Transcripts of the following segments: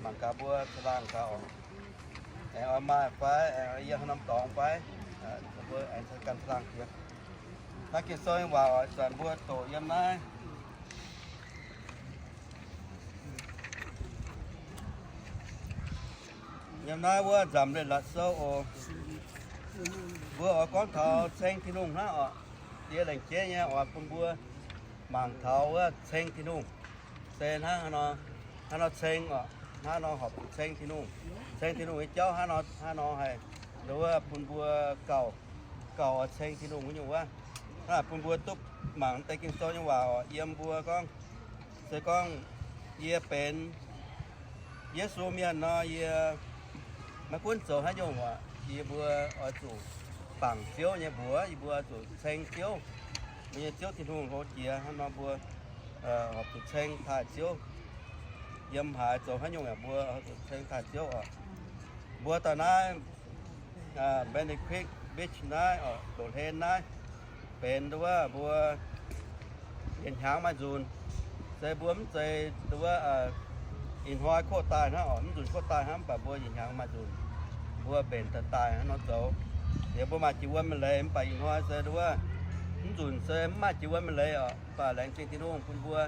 mangc gaax mbuo caangh laangh gaax oc. Aengx oix maaih fai, aengx yiem haaix norm dorngx fai, mbuo aengx ganh caangh laangh jiex. Naaiv Ging-Sou nyei waac oix zanc mbuo doqc yiem naaiv. Yiem naaiv wuov Nzamc Leiz-Latc Sou oc. Mbuo oix gorngv taux ceng Tin-Hungh hnangv oc. Yie laengc jeiv nyei oix bun mbuo mangc taux wuov ceng Tin-Hungh. Se hnangv haaix nor, hnangv nor ceng oc, hnangv nor horpc zuqc ceng Tin-Hungh. Ceng Tin-Hungh nyei jauv hnangv nor, hnangv nor haih nduov bun mbuo gauh, gauh oix ceng Tin-Hungh wuov nyungc wuov. Hnangv bun mbuo duqv mangc deix Ging-Sou nyei waac oc, yiem mbuo gorngv, se gorngv yie benx Yesu mienh nor, yie maiv gunv zoux haaix nyungc oc, yie mbuo oix zuqc bangc Ziouv nyei mbuox, yie mbuo oix zuqc ceng Ziouv, mbuo nyei Ziouv Tin-Hungh hlo jiex. Hnangv nor mbuo horpc zuqc ceng taaih Ziouv. Yiem haaix zoux haaix nyungc yaac mbuo oix zuqc ceng taaih Ziouv oc. Mbuo daaih naaiv Bennett Creek Beach naaiv oc, ndoqv hlen naaiv, benx nduov mbuo yietc hnyangx maaih nzunc. Se mbuo mv zeiz nduov ih hnoi koqv daaih hnangv oc, mv nzunc koqv daaih hnangv, mv baac mbuo yietc hnyangx maaih nzunc. Mbuo mbenc daaih daaih hnangv nor zoux. Liuz mbuo maaih jiex wuom nyei leiz, mv baac ih hnoi se nduov mv nzunc se mv maaih jiex wuom nyei leiz oc. Mv baac laengz zingh Tin-Hungh bun mbuo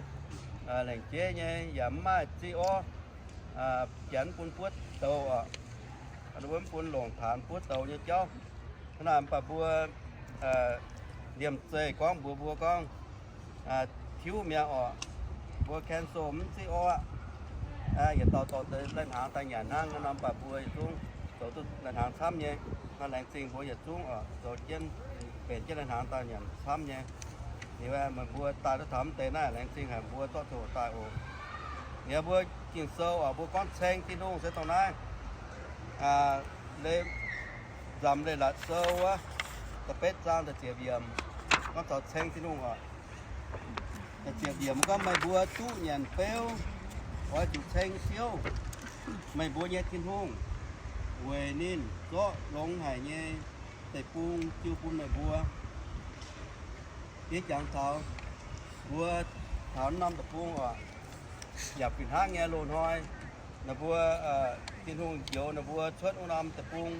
laengc jeiv nyei yaac mv maaih ziqv orv janx bun buov douz oc, mv bun longc taanx buov douz nyei jauv. Hnangv naaic mv baac mbuo liemh zeih gorngv mbuox mbuo gorngv tiuv mi'aqv oc, mbuo cancel mv ziqv orv aqv. Yietc dauh dorh deix lai-hnaangx daaih nyanc hnangv. Hnangv naaic mv baac mbuo yietc zungv zoux duqv lai-hnaangx camv nyei. Hnangv laengz zingh mbuo yietc zungv oc, zoux jienv, benx jienv lai-hnaangx daaih nyanc camv nyei. Liuz meih mbuo daaih duqv taux mv deix naaiv, laengz zingh haic mbuo zorqv coc daaih oc. Liuz mbuo Ging-Sou oc, mbuo gorngv ceng Tin-Hungh se dongh naaiv. Nzamc Leiz-Latc Sou wuov da'betv zaang da'ziepc yiemc gorngv taux ceng Tin-Hungh oc. Da'ziepc yiemc gorngv, meih mbuo duqv nyanc beuv oix zuqc ceng Ziouv, meih mbuo nyei Tin-Hungh, weic ninh zorqv longx haic nyei deic-bung jiu bun meih mbuo. Yie jangx taux mbuo taux norm deic-bung oc, yaac fih hnangv nyei loz-hnoi ninh mbuo, Tin-Hungh njoux ninh mbuo cuotv wuov norm deic-bung,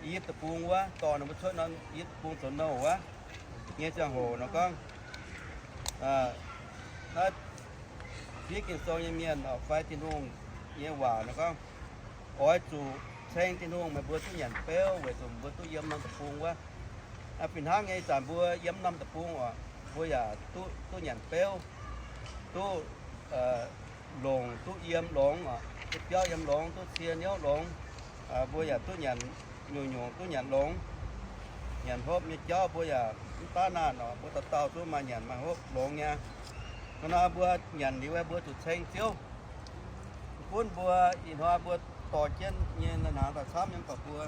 I^yipv Deic-Bung wuov, dorh ninh mbuo cuotv norm I^yipv Deic-Bung zoux nouh wuov nyei ziangh hoc nor gorngv, naaiv fiev Ging-Sou nyei mienh oc, fai Tin-Hungh nyei waac nor gorngv, oix zuqc ceng Tin-Hungh, meih mbuo duqv nyanc beuv weic zuqc mbuo duqv yiem norm deic-bung wuov. Fih hnangv nyei ih zanc mbuo yiem norm deic-bung oc, mbuo yaac duqv, duqv nyanc beuv, duqv longc, duqv yiem longx oc, duqv biauv yiem longx, duqv cie niouv longx. Mbuo yaac duqv nyanc nyungc-nyungc, duqv nyanc longx. Nyanc hopv nyei jauv mbuo yaac mv baav naanh oc, mbuo dauh dauh zungv maaih nyanc maaih hopv longx nyei. Hnangv nor mbuo nyanc liuz mbuo zuqc ceng Ziouv. Gunv mbuo ih hnoi mbuo dorh jienv nyei lai-hnaangx daaih camv nyei, mv baac mbuo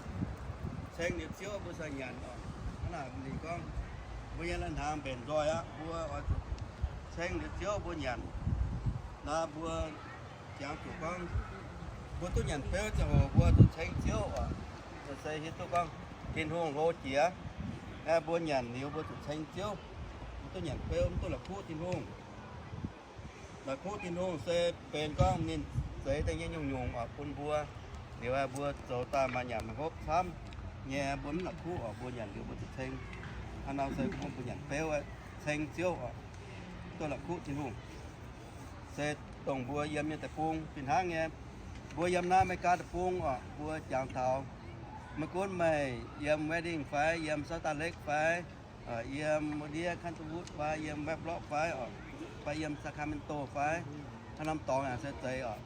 ceng liuz Ziouv mbuo sai nyanc oc. Hnangv naaic ninh gorngv, mbuo nyei lai-hnaangx mbenc nzoih aqv, mbuo oix zuqc ceng liuz Ziouv mbuo nyanc. Naaiv mbuo jangx zuqc gorngv, mbuo duqv nyanc beuv ziangh hoc mbuo zuqc ceng Ziouv oc. Se hiuv duqv gorngv Tin-Hungh hlo jiex, mbuo nyanc liuz mbuo zuqc ceng Ziouv. Mbuo duqv nyanc beuv, mv duqv la'kuqv Tin-Hungh. La'kuqv Tin-Hungh se benx gorngv ninh zeix deix nyei nyungc-nyungc oc bun mbuo. Liuz mbuo zoux daaih maaih nyanc maaih hopv camv nyei, mbuo mv la'kuqv oc, mbuo nyanc liuz mbuo zuqc ceng. Hnangv nor se mbuo nyanc beuv ceng Ziouv oc, duqv la'kuqv Tin-Hungh. Se dongh mbuo yiem nyei deic-bung fih hnangv nyei. Mbuo yiem naaiv America deic-bung oc, mbuo jangx taux, maiv gunv meih yiem Redding fai, yiem Salton Lake fai, yiem ndiev Cottonwood fai, yiem Webb Lodge fai oc, fai yiem Sacramento fai, haaix norm dorngx yaac se zeiz oc.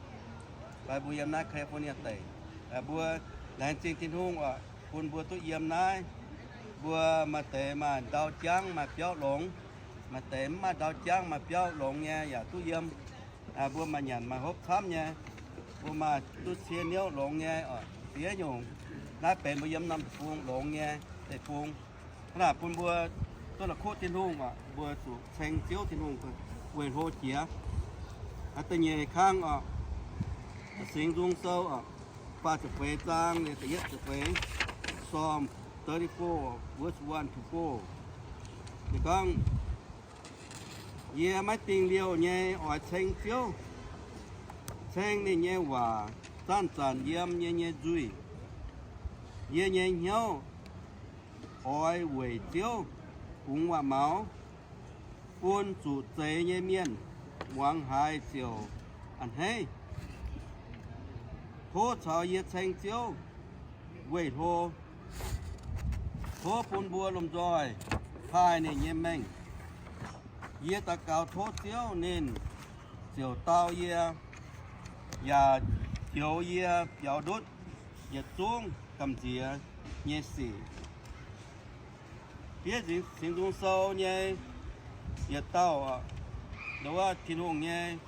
Fai mbuo yiem naaiv California deic, mbuo laengz zingh Tin-Hungh oc, bun mbuo duqv yiem naaiv. Mbuo maaih deix maaih ndau jangv maaih biauv longx, maaih deix mv maaih ndau jangv maaih biauv longx nyei yaac duqv yiem. Mbuo maaih nyanc maaih hopv camv nyei. Mbuo maaih duqv cie niouv longx nyei oc, ziex nyungc. Naaiv benx mbuo yiem norm deic-bung longx nyei deic-bung. Hnangv naaic bun mbuo duqv la'kuqv Tin-Hungh oc, mbuo zuqc ceng Ziouv Tin-Hungh weic hlo jiex. Da'nyeic kang oc, Singx Nzung Sou oc, faah ziepc feix zaang, da'yietv ziepc feix, Psalm thirty-four, verse one to four. Ninh gorngv, yie maiv dingh liouh nyei oix ceng Ziouv, ceng ninh nyei waac, zanc-zanc yiem yie nyei nzuih. Yie nyei hnyouv oix weic Ziouv bungx waac-maux, bun zuqc zeix nyei mienh muangx haiz ziouc a'hneiv. Tov caux yie ceng Ziouv weih hlo. Tov bun mbuo lomh nzoih taaih ninh nyei mengh. Yie daux gaux tov Ziouv, ninh ziouc dau yie, yaac njoux yie biaux ndutv yietc zungv gamh nziex nyei sic. Fiev Singx Nzung Sou nyei yietc dauh, nduov Tin-Hungh nyei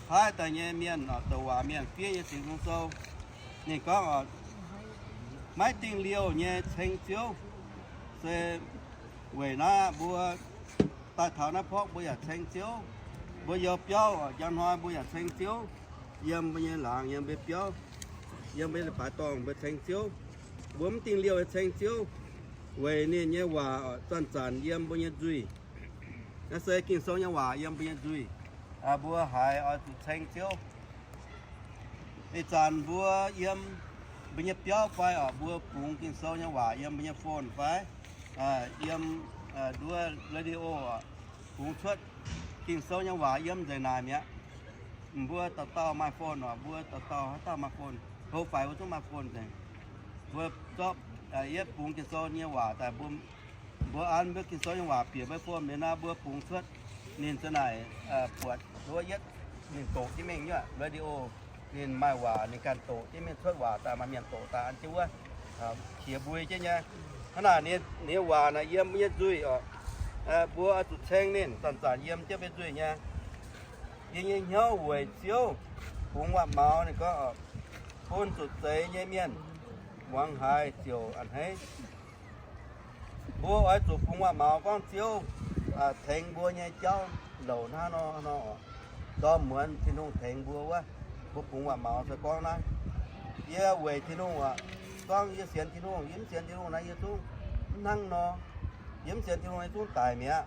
paaiv daaih nyei mienh, douc waac mienh fiev nyei Singx Nzung Sou. Ninh gorngv, maiv dingh liouh nyei ceng Ziouv. Se weic naaiv mbuo daaih taux naaiv porv mbuo yaac ceng Ziouv. Mbuo youh biauv njang hnoi mbuo yaac ceng Ziouv. Yiem mbuo nyei laangz, yiem mbuo biauv, yiem mbuo leiz-baaix dorngh mbuo ceng Ziouv. Mbuo mv dingh liouh nyei ceng Ziouv, weic ninh nyei waac zanc-zanc yiem mbuo nyei nzuih. Naaiv se Ging-Sou nyei waac yiem mbuo nyei nzuih. Mbuo haiz oix zuqc ceng Ziouv. Ih zanc mbuo yiem mbuo nyei biauv fai oc, mbuo bungx Ging-Sou nyei waac yiem mbuo nyei phone fai yiem nduov radio oc, bungx cuotv Ging-Sou nyei waac yiem nzengc naaic mi'aqv. Mbuo dauh dauh maaih phone oc, mbuo dauh dauh haaix dauh maaih phone, hlo faix mbuo zungv maaih phone nzengc. Mbuo zorqv yietv bungx Ging-Sou nyei waac daaih, mbuo an mbuo Ging-Sou nyei waac bieqc mbuo phone liuz nor, mbuo bungx cuotv ninh za'naaic buatc nduov yietv ninh doqc jienv mingh nyuoqc radio, ninh maaih waac ninh ganh doqc jienv mingh cuotv waac daaih maaih mienh doqc daaih an jienv wuov, qiex mbui jienv nyei. Hnangv naaic ninh nyei waac naaic yiem mbuo nyei nzuih oc. Mbuo oix zuqc ceng ninh zanc-zanc yiem jienv mbuo nyei nzuih nyei. Yie nyei hnyouv weic Ziouv bungx waac-maux, ninh gorngv, bun zuqc zeix nyei mienh muangx haiz ziouc a'hneiv. Mbuo oix zuqc bungx waac-maux gorngv Ziouv tengx mbuo nyei jauv louc hnangv nor nor oc. Ndorm muonz Tin-Hungh tengx mbuo wuov, mbuo bungx waac-maux se gorngv naaiv, yie weic Tin-Hungh oc, gorngv yie sienx Tin-Hungh, yie mv sienx Tin-Hungh naaiv yie zungv mv hnangv nor. Yie mv sienx Tin-Hungh naaiv zungv daic mi'aqv.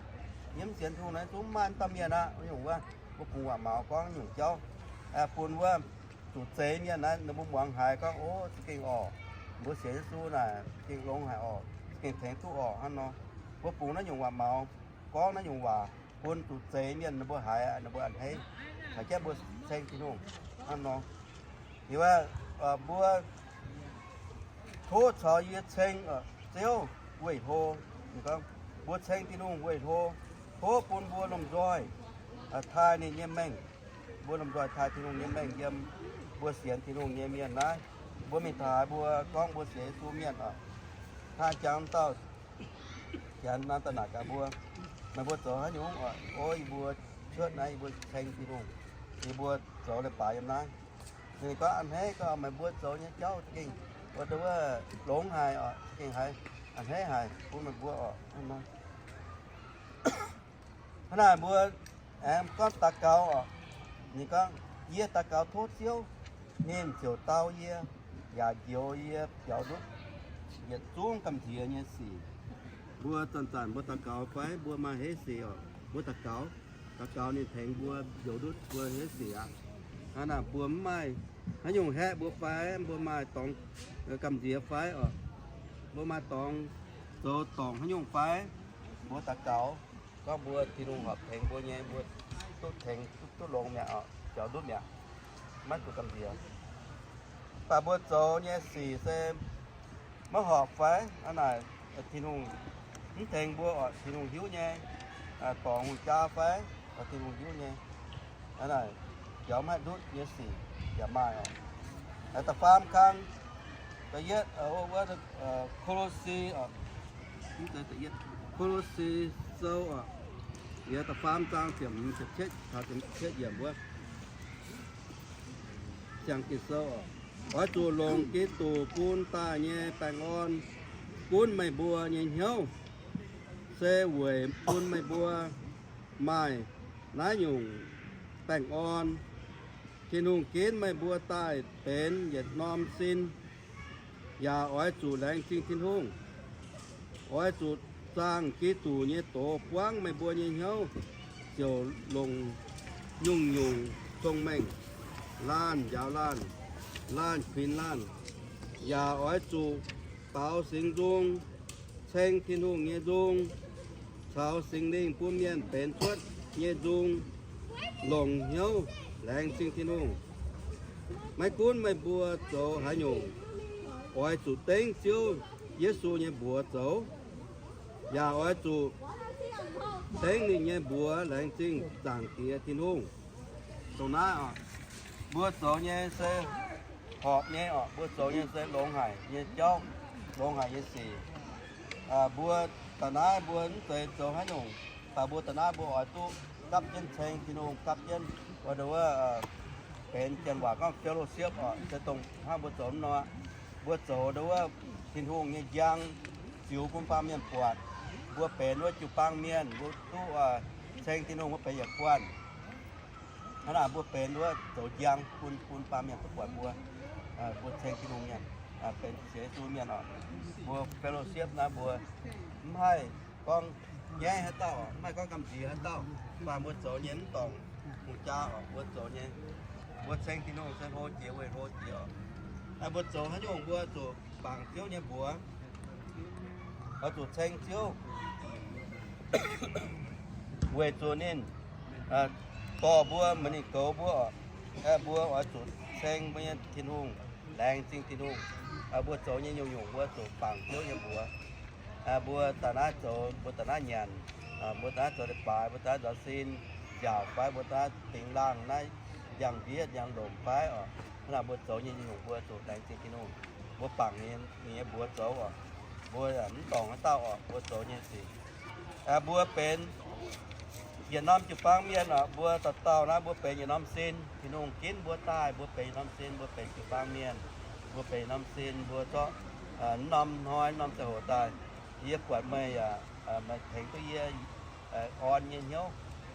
Yie mv sienx Tin-Hungh naaiv zungv mv maaih dauh mienh aqv. Nyungc wuov, mbuo bungx waac-maux gorngv nyungc jauv, bun wuov zuqc zeix mienh naaiv ninh mbuo muangx haiz gorngv, ov, za'gengh orqc, mbuo sienx Yesu naaic za'gengh longx haic orqc, za'gengh tengx duqv orqc hnangv nor. Mbuo bungx naaiv nyungc waac-maux, gorngv naaiv nyungc waac bun zuqc zeix mienh ninh mbuo haiz, ninh mbuo a'hneiv, caux jienv mbuo ceng Tin-Hungh hnangv nor. Liuz mbuo tov caux yie ceng Ziouv weih hlo. Mbuo ceng Tin-Hungh weih hlo, tov bun mbuo lomh nzoih taaih ninh nyei mengh. Mbuo lomh nzoih taaih Tin-Hungh nyei mengh yiem mbuo sienx Tin-Hungh nyei mienh naaiv. Mbuo mingh taux haaix mbuo gorngv mbuo sienx Yesu mienh oc. Hnangv jangx dauh janx naaiv daaih naaic gaax mbuo, meih mbuo zoux haaix nyungc oc? O, yie mbuo cuotv naaiv, yie mbuo ceng Tin-Hungh, yie mbuo zoux leiz-baaix yiem naaiv. Ninh gorngv a'hneiv, gorngv meih mbuo zoux nyei jauv za'gengh, wuov, longx haic oc, za'gengh haiz a'hneiv haic bun meih mbuo oc. Hnangv naaic mbuo aengx gorngv daux gaux oc. Ninh gorngv, yie daux gaux tov Ziouv, ninh ziouc dau yie, yaac njoux yie biaux ndutv yietc zungv gamh nziex nyei sic. Mbuo zanc-zanc mbuo daux gaux fai mbuo maaih heiv sic oc, mbuo daux gaux, daux gaux ninh tengx mbuo njoux ndutv mbuo heiv sic aqv. Hnangv naaic mbuo mv maaih haaix nyungc haeqv mbuo fai mbuo maaih dorngx gamh nziex fai oc, mbuo maaih dorngx zoux dorngc haaix nyungc fai, mbuo daux gaux gorngv mbuo Tin-Hungh horpc tengx mbuo nyei, mbuo duqv tengx duqv longx mi'aqv oc, biaux ndutv mi'aqv, maiv zuqc gamh nziex. Mv baac mbuo zoux nyei sic se maiv horpc fai, hnangv naaic Tin-Hungh mv tengx mbuo oc, Tin-Hungh hiuv nyei, dorngc hungh jaa fai, Tin-Hungh hiuv nyei. Hnangv naaic biaux maiv haih ndutv nyei sic yaac maaih oc. Da'faam kang, da'yietv, wuov Ko^lo^si oc, Ko^lo^si Sou oc, yie da'faam zaang ziepc hmz ziepc cietv taux ziepc cietv yiemc wuov. Siang-Ging-Sou oc, oix zuqc longc Giduc bun daaih nyei baengh orn gunv meih mbuo nyei hnyouv, se weic bun meih mbuo maaih naaiv nyungc baengh orn. Tin-Hungh ginv meih mbuo daaih benx yietc norm sin, yaac oix zuqc laengz zingh Tin-Hungh. Oix zuqc zaangh Giduc nyei doz buangv meih mbuo nyei hnyouv ziouc longc nyungc-nyungc cong-mengh. laanh njaaux laanh, laanh kuinx laanh, yaac oix zuqc baaux singx nzung, ceng Tin-Hungh nyei nzung, caux Singx Lingh bun mienh benx cuotv nyei nzung, longc hnyouv laengz zingh Tin-Hungh. Maiv gunv meih mbuo zoux haaix nyungc, oix zuqc dengv Ziouv Yesu nyei mbuox zoux, yaac oix zuqc dengv ninh nyei mbuox laengz zingh Zaangc Diex Tin-Hungh. Dongh naaiv oc, mbuo zoux nyei se horpc nyei oc, mbuo zoux nyei se longx haic nyei jauv, longx haic nyei sic. Mbuo da'naaiv mbuo mv zeiz zoux haaix nyungc, baac mbuo da'naaiv mbuo oix duqv gapv jienv ceng Tin-Hungh, gapv jienv wuov, wuov, benx janx waac gorngv fellowship oc, se dongh hnangv mbuo zoux nor. Mbuo zoux ndau wuov Tin-Hungh nyei njang ziux bun baamh mienh buatc. Mbuo benx wuov jiu-baang mienh, mbuo duqv ceng Tin-Hungh, mbuo benx yietc guanh. Hnangv naaic mbuo benx wuov zoux njang bun, bun baamh mienh duqv buatc mbuo, mbuo ceng Tin-Hungh mienh, benx sienx Yesu mienh oc. Mbuo fellowship naaiv mbuo mv haih gorngv nyaiv haaix dauh oc, mv haih gorngv gamh nziex haaix dauh, mv baac mbuo zoux nyei mv dorngc hungh jaa oc, mbuo zoux nyei, mbuo ceng Tin-Hungh se hlo jiex weic hlo jiex oc. Mbuo zoux haaix nyungc mbuo zuqc bangc Ziouv nyei mbuox, oix zuqc ceng Ziouv weic zuqc ninh dorh mbuo, meih ninh goux mbuo oc. Mbuo oix zuqc ceng mbuo nyei Tin-Hungh, laengz zingh Tin-Hungh. Mbuo zoux nyei nyungc-nyungc mbuo zuqc bangc Ziouv nyei mbuox. Mbuo daaih naaiv zoux, mbuo daaih naaiv nyanc, mbuo daaih naaiv zoux leiz-baaix, mbuo daaih naaiv nzaaux sin, nziaauc fai mbuo daaih naaiv dingx laangh naaiv njang-ndiev njang-lomc fai oc. Hnangv naaic mbuo zoux nyei nyungc-nyungc mbuo zuqc laengz zingh Tin-Hungh. Mbuo bangc ninh nyei mbuox zoux oc. Mbuo mv dorngc haaix dauh oc, mbuo zoux nyei sic. Mbuo benx yietc norm jiu-baang mienh oc, mbuo dauh dauh naaiv mbuo benx yietc norm sin. Tin-Hungh ginv mbuo daaih, mbuo benx yietc norm sin, mbuo benx jiu-baang mienh, mbuo benx yietc norm sin, mbuo zorqv norm hnoi norm ziangh hoc daaih. Yie buatc meih yaac, meih tengx duqv yie orn nyei hnyouv.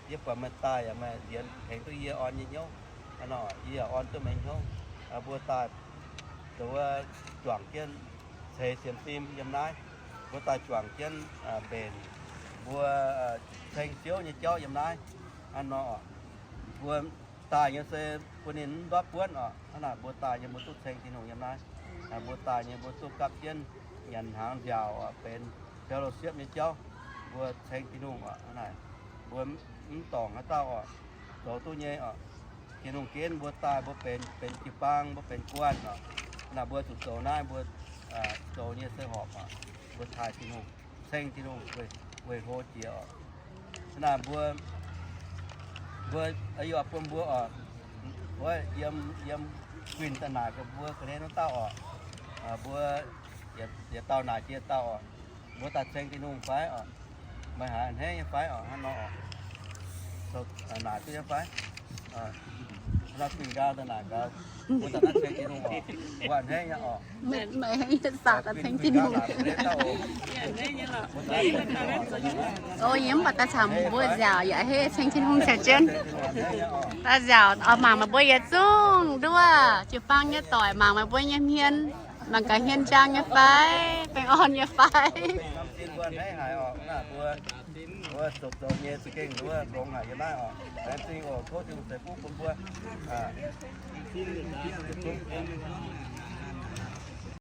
Yie buatc meih daaih yaac meih lienz tengx duqv yie orn nyei hnyouv. Hnangv nor yie yaac orn duqv meih hnyouv. Mbuo daaih wuov juangc jienv ceix sienx fim yiem naaiv. Mbuo daaih juangc jienv mbenc mbuo ceng Ziouv nyei jauv yiem naaiv. Hnangv nor mbuo daaih nyei se bun ninh mv ndortv buonv oc. Hnangv naaic mbuo daaih nyei mbuo duqv ceng Tin-Hungh yiem naaiv. Mbuo daaih nyei mbuo duqv gapv jienv nyanc hnaangx nziaauc oc, benx fellowship nyei jauv. Mbuo ceng Tin-Hungh oc. Hnangv naaic mbuo mv dorngc haaix dauh oc, zoux duqv nyei oc. Tin-Hungh ginv mbuo daaih mbuo benx, benx jiu-baang, mbuo benx guanh oc. Hnangv naaic mbuo zuqc zoux naaiv, mbuo zoux nyei se horpc oc. Mbuo taaih Tin-Hungh, ceng Tin-Hungh weic hlo jiex oc. Hnangv naaic mbuo, mbuo, yie oix bun mbuo oc, wuov yiem, yiem guinh daaih naaic gaax mbuo ga'hlen wuov dauh oc. Mbuo yietc dauh naaic jiex dauh oc. Mbuo daaih ceng Tin-Hungh fai oc? Meih haiz a'hneiv nyei fai oc? Hnangv nor oc, naaic duqv nyei fai? Hnangv nor guinh nqaang daaih naaic gaax, mbuo daaih naaiv ceng Tin-Hungh oc. Mbuo a'hneiv nyei oc. Meih, meih a'hneiv nyei saah daaih ceng Tin-Hungh. O, yie mv baac daaih caux mbuo nziaauc yaac a'hneiv ceng Tin-Hungh caux jienv. Daaih nziaauc oix mangc meih mbuo yietc zungv nduov jiu-baang nyei doic, mangc meih mbuo nyei hmien, mangc gaax hmien njang nyei fai, baengh orn nyei fai. Mbuo zuqc zoux nyei za'gengh nduov longx haic yiem naaiv oc. Laengz zingh oc, tov Tin-Hungh ceix fuqv bun mbuo.